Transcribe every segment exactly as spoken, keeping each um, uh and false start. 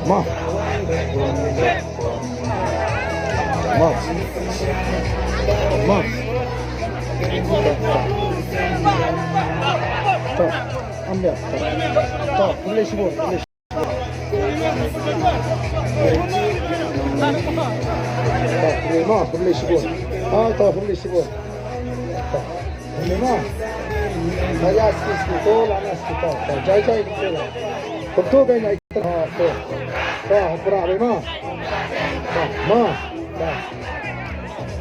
Ma. Ma. Ma. Ta. Ambil. Ta. Ta. Boleh sebut. Boleh. Ta. Boleh. Ma. Boleh sebut. Ah, ta. Boleh sebut. Ta. Boleh, ma. Saya sikit-sikit. Tu lah, sikit. Ta. Ta. Jai, jai, betul lah. Betul kan, jai. Ha, tu. Ka, hapra, ma. Ka, ma. Ka.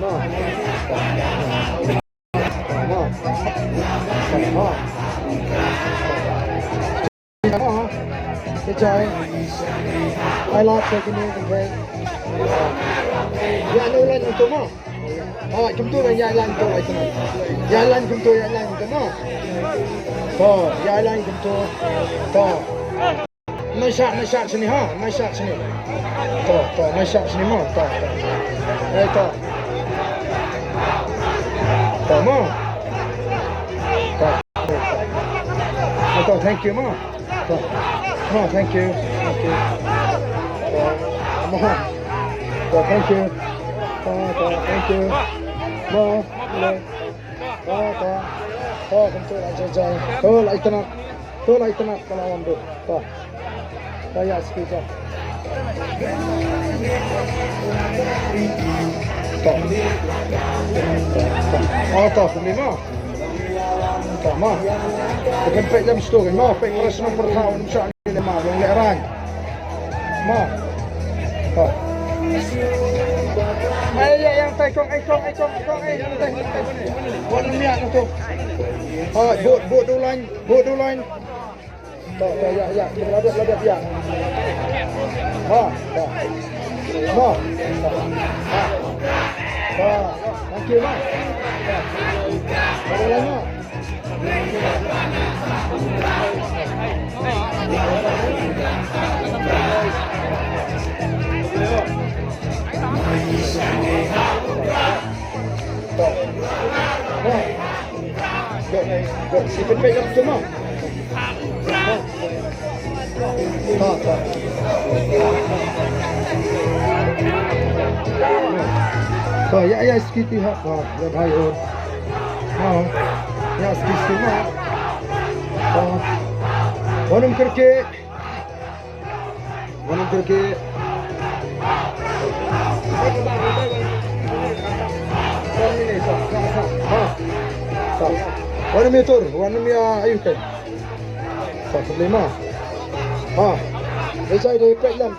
Ma. Ka, ma. Ka, ma. Ka, ma. Ka jai. Ai la, check in, okay. Ya, no, la, no, tu, ma. Ha, kumtu, ya, la, no, tu, la, tu. Ya, la, kumtu, ya, la, no, tu, ma. To, ya, la, kumtu. To. Nai shah, nai shah shini ha, nai shah shini. To, to, nai shah shini ma, to, to. Eh, to. To ma. To. Eh, to, thank you ma. To. Ma, thank you. Thank you. To, ma. To, thank you. To, to, thank you. Ma, le. To, to. To, kumtu la jai jai. To, la itynnad. To, la itynnad ka la wan ruh. To. To, ïa, speed ja. To. To. Oh, to, kumne ma. To, ma. Te kan peit lem sto kan ma, peit para shnong para thaw, ym shah ne ma, long lehrain. Ma. Ha. Ai, ai, ai, tai kong, ai kong, ai kong, ai kong, ai, tai, tai, tai. Wan mia na tu. Ha, bud, bud du lain, bud du lain. To, to, ïa, ïa, la dep, la dep, ïa. Ha, ha. Ha, ha. Ha. Thank you, ma. Ha. Ada lain, ma? To, ïa, ïa, sikit, ha, ha, ïa, bhai, oh. Ha, ïa, sikit, sikit, ha. Ha. Wan ym kyrkieh. Wan ym kyrkieh. Ha. Ha. Wan ym ïatur, wan ym ïa, ayu, te. Sa, sa, lima. Ha. Dei sa, dei peit lem.